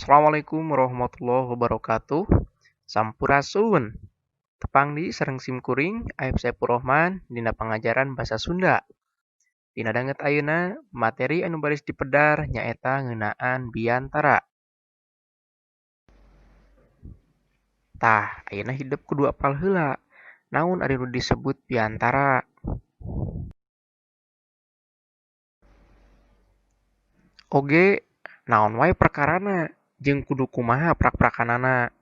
Assalamualaikum warahmatullahi wabarakatuh. Sampurasun. Tepang di sareng simkuring Aep Saepul Rohman dina pangajaran basa Sunda. Dina danget ayeuna materi anu baris dipedar nyaeta ngeunaan biantara. Tah, ayeuna hidep kudu apal heula. Naon ari nu disebut biantara? Oge, naon wae perkarana jeung kudu kumaha prak-prakanana.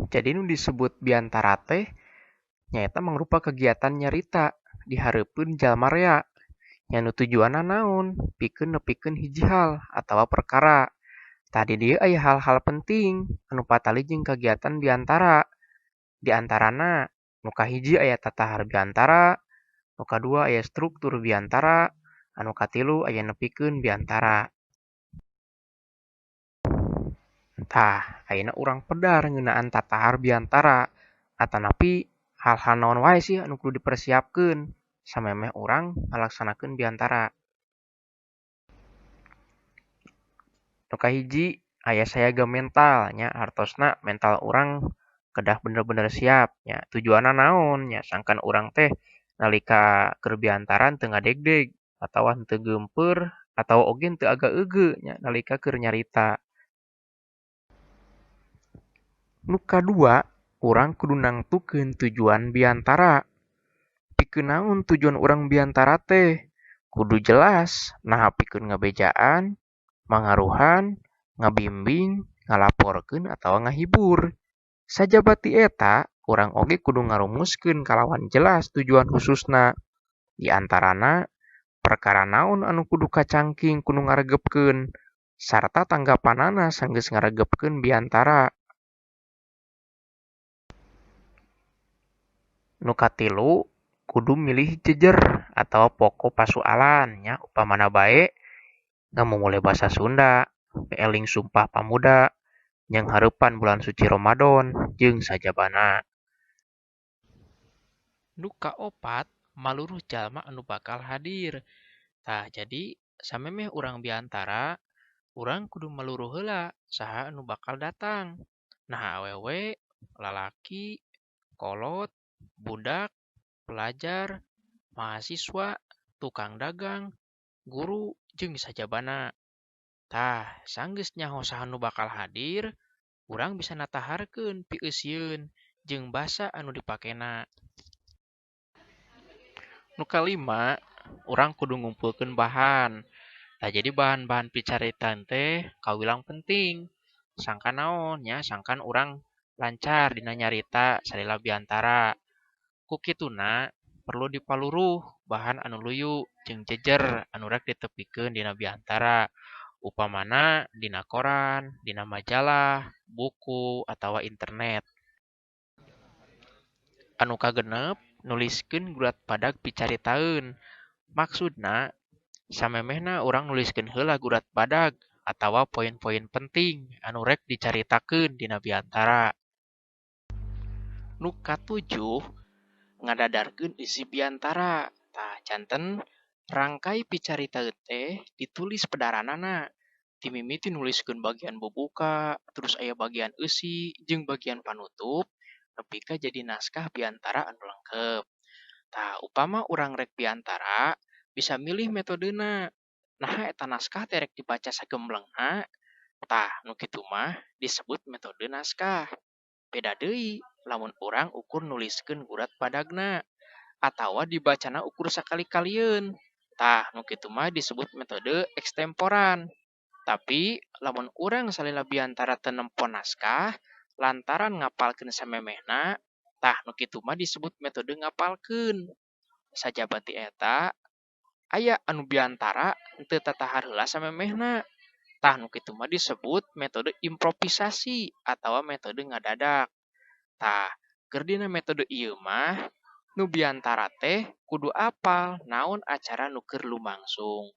Jadi nu disebut biantara teh nyaeta mangrupa kegiatan nyarita di hareupeun jalma rea. Nya nu tujuanna naon? Pikeun nepikeun hiji hal atawa perkara. Tah di dieu aya hal-hal penting anu patali jeung kagiatan biantara. Di antarana nu kahiji aya tatahar biantara, nu kadua aya struktur biantara, anu katilu aya nepikeun biantara. Tah, ayeuna urang pedar ngeunaan tatahar biantara atanapi hal-hal naon wae sih anu kudu dipersiapkeun samemeh urang ngalaksanakeun biantara. Nu kahiji aya sayaga mental nya, hartosna mental urang kedah bener-bener siap nya. Tujuanna naon nya, sangkan urang teh nalika keur biantara teu ngadegdeg atawa henteu geumpeur atawa oge henteu agak-eugeuh nya nalika keur nyarita. Nu kadua, urang kudu nangtukeun tujuan biantara. Pikeun naon tujuan urang biantara teh? Kudu jelas naha pikeun ngabejaan, mangaruhan, ngabimbing, ngalaporkeun atawa ngahibur. Sajaba ti eta, urang oge kudu ngarumuskeun kalawan jelas tujuan khususna. Di antarana, perkara naon anu kudu kacangking ku nu ngaregepkeun, sarta tanggapanana sanggeus ngaregepkeun biantara. Nu katilu, kudu milih jejer atawa pokok pasualan nya, upamana bae ngamumule basa Sunda, eling Sumpah Pamuda, nyanghareupan bulan suci Ramadan jeung sajabana. Nu kaopat, maluruh jalma anu bakal hadir. Tah, jadi samemeh urang biantara, urang kudu maluruh heula saha anu bakal datang. Nah, awewe, lalaki, kolot, budak, pelajar, mahasiswa, tukang dagang, guru, jeung sajabana. Tah, sanggeus nyaho saha nu bakal hadir, urang bisa nataharkeun pieusieun jeung basa anu dipakena. Nu kalima, urang kudu ngumpulkeun bahan. Tah, jadi bahan-bahan picaritaan teh kawilang penting. Sangkan naon nya, sangkan urang lancar dina nyarita salila biantara. Ku kituna perlu dipaluruh bahan anu luyu jeung jejer anu rek ditepikeun dina biantara. Upamana dina koran, dina majalah, buku, atawa internet. Anu kagenep, nuliskeun gurat badag picaritaeun. Maksudna, samemehna urang nuliskeun heula gurat badag atawa poin-poin penting anu rek dicaritakeun dina biantara. Nu katujuh, ngadadarkeun eusi biantara. Tah, janten rangkai picaritaeun teh ditulis pedaranana. Ti mimiti nuliskeun bagian bubuka, terus aya bagian eusi jeung bagian panutup, nepi ka jadi naskah biantara anu lengkep. Tah, upama urang rek biantara, bisa milih metodena. Naha eta naskah teh rek dibaca sagemblengna? Tah, nu kitu mah disebut metode naskah. Beda deui lamun urang ukur nuliskeun gurat badagna atawa dibacana ukur sakali-kalieun. Tah, nu kitu mah disebut metode ekstemporan. Tapi lamun urang salila biantara teu nempo naskah lantaran ngapalkeun samemehna, tah nu kitu mah disebut metode ngapalkeun. Sajaba ti eta, aya anu biantara henteu tatahar heula samemehna. Tah nu kitu mah disebut metode improvisasi atawa metode ngadadak. Tah, keur dina metode ieu mah nu biantara teh kudu apal naon acara nu keur lumangsung.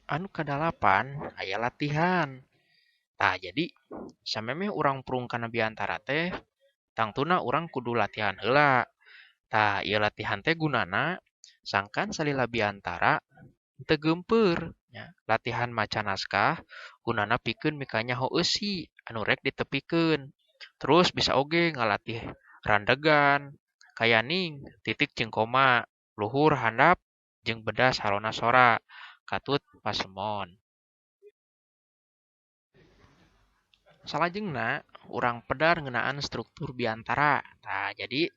Anu kadalapan aya latihan. Tah, jadi samemeh urang prung kana biantara teh tangtuna urang kudu latihan heula. Tah, ieu latihan teh gunana sangkan salila biantara Teu geumpeur nya. Latihan maca naskah gunana pikeun mikanyaho eusi anu rek ditepikeun. Terus bisa oge ngalatih randegan, kayaning titik jeung koma, luhur handap jeung beda salona sora. Katut pasemon. Salajengna urang pedar ngeunaan struktur biantara. Tah, jadi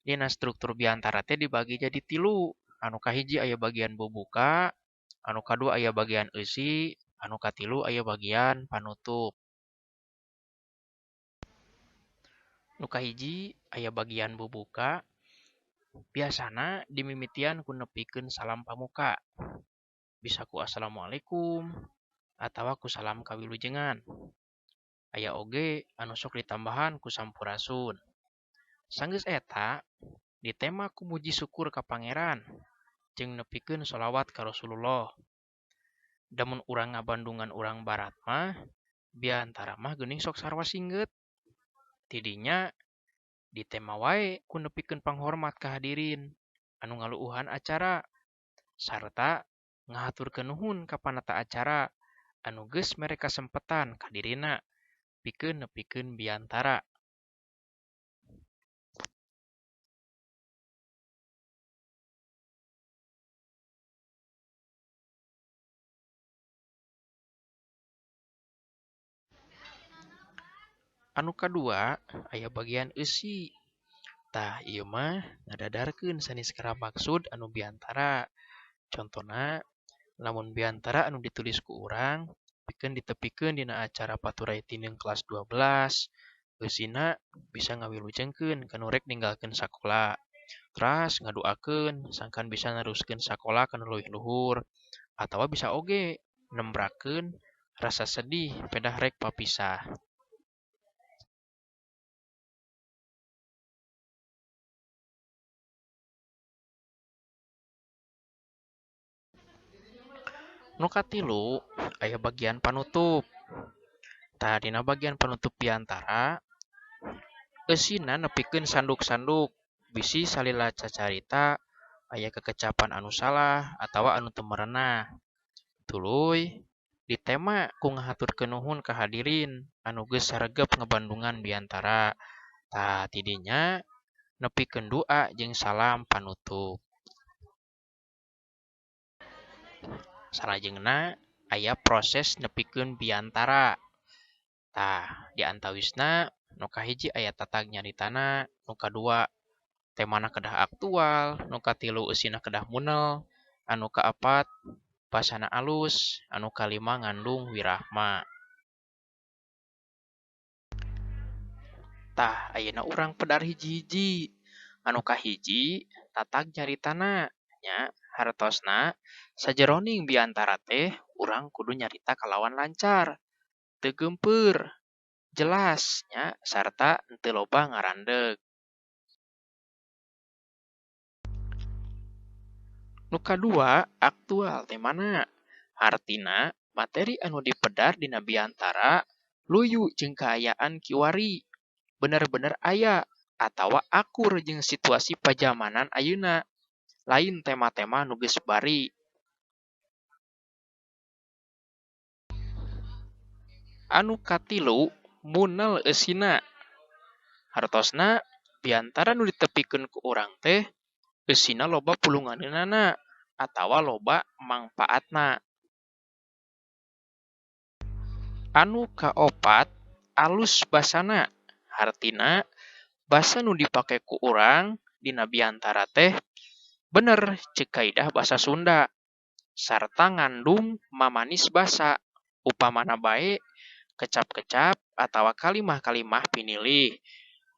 dina struktur biantara teh dibagi jadi tilu. Anu kahiji aya bagian bubuka, anu kadua aya bagian eusi, anu katilu aya bagian panutup. Nu kahiji aya bagian bubuka, biasana dimimitian ku nepikeun salam pamuka. Bisa ku assalamualaikum atawa ku salam kawilujengan. Aya oge anu sok ditambahan ku sampurasun. Sanggeus eta ditema ku muji syukur ka Pangeran jeung nepikeun sholawat ka Rasulullah. Da mun urang ngabandungan urang barat mah biantara mah geuning sok sarua singgeut. Tidinya ditema wae ku nepikeun panghormat ka hadirin anu ngaluuhan acara sarta ngahaturkeun nuhun ka panata acara anu geus mere kasempetan ka dirina pikeun nepikeun biantara. Anu kadua aya bagian eusi. Tah ieu mah ngadadarkeun sanes maksud anu biantara. Contona lamun biantara anu ditulis ku urang pikeun ditepikeun dina acara paturai tineung kelas 12, eusina bisa ngawilujengkeun ka nu rek ninggalkeun sakola. Teras ngaduakeun sangkan bisa neruskeun sakola ka nu leuwih luhur, atawa bisa oge nembrakeun rasa sedih pedah rek papisah. Nu katilu aya bagian panutup. Tah dina bagian panutup biantara eusina nepikeun sanduk-sanduk bisi salila cacarita aya kekecapan anu salah atawa anu teu merenah. Tuluy ditema ku ngahaturkeun nuhun ka hadirin anu geus saregep ngabandungan biantara. Tah tidinya nepikeun doa jeung salam panutup. Salajengna aya proses nepikeun biantara. Tah di antawisna nu kahiji aya tatag nyaritana, nu kadua temana kedah aktual, nu katilu eusina kedah munel, anu kaopat basana alus, anu kalima ngandung wirahma. Tah ayeuna urang pedar hiji-hiji. Anu kahiji tatag nyaritana nya. Hartosna sajeroning biantara teh urang kudu nyarita kalawan lancar, teu geumpeur, jelas nya sarta teu loba ngarandeg. Nu kadua aktual temana, hartina materi anu dipedar dina biantara luyu jeung kaayaan kiwari, bener-bener aya atawa akur jeung situasi pajamanan ayeuna. Lain tema-tema nu geus bari. Anu katilu munel eusina. Hartosna biantara nu ditepikeun ku urang teh eusina loba pulunganeunana atawa loba mangpaatna. Anu kaopat alus basana. Hartina basa nu dipake ku urang dina biantara teh bener ceuk kaidah basa Sunda sarta ngandung mamanis basa upamana bae kecap-kecap atawa kalimah-kalimah pinilih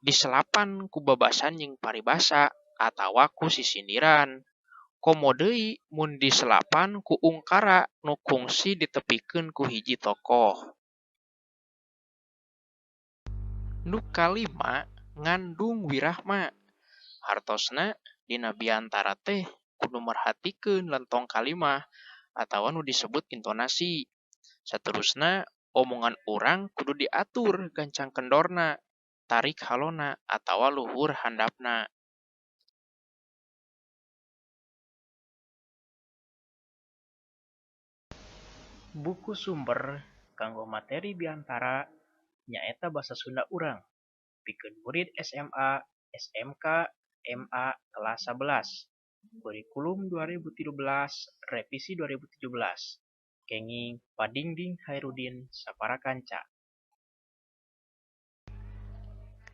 diselapan ku babasan jeung paribasa atawa ku sisindiran. Komo deui mun diselapan ku ungkara nu kungsi ditepikeun ku hiji tokoh. Nu kalima ngandung wirahma. Hartosna dina biantara teh kudu merhatikeun lentong kalimah atawa nu disebut intonasi. Saterusna omongan urang kudu diatur gancang kendorna, tarik halona atawa luhur handapna. Buku sumber kanggo materi biantara nyaeta Basa Sunda Urang pikeun murid SMA SMK MA kelas 11 kurikulum 2013 revisi 2017 kenging Padingding Haerudin sapara kanca.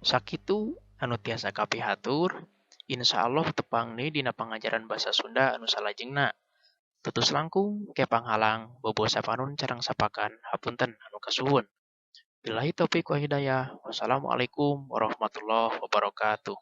Sakitu anu tiasa kapihatur, insyaallah tepang deui dina pangajaran basa Sunda anu salajengna. Tutus langkung kepang halang bobo sapanon sareng sapakan hapunten anu kasuhun. Billahi taufik wa hidayah. Wassalamualaikum warahmatullahi wabarakatuh.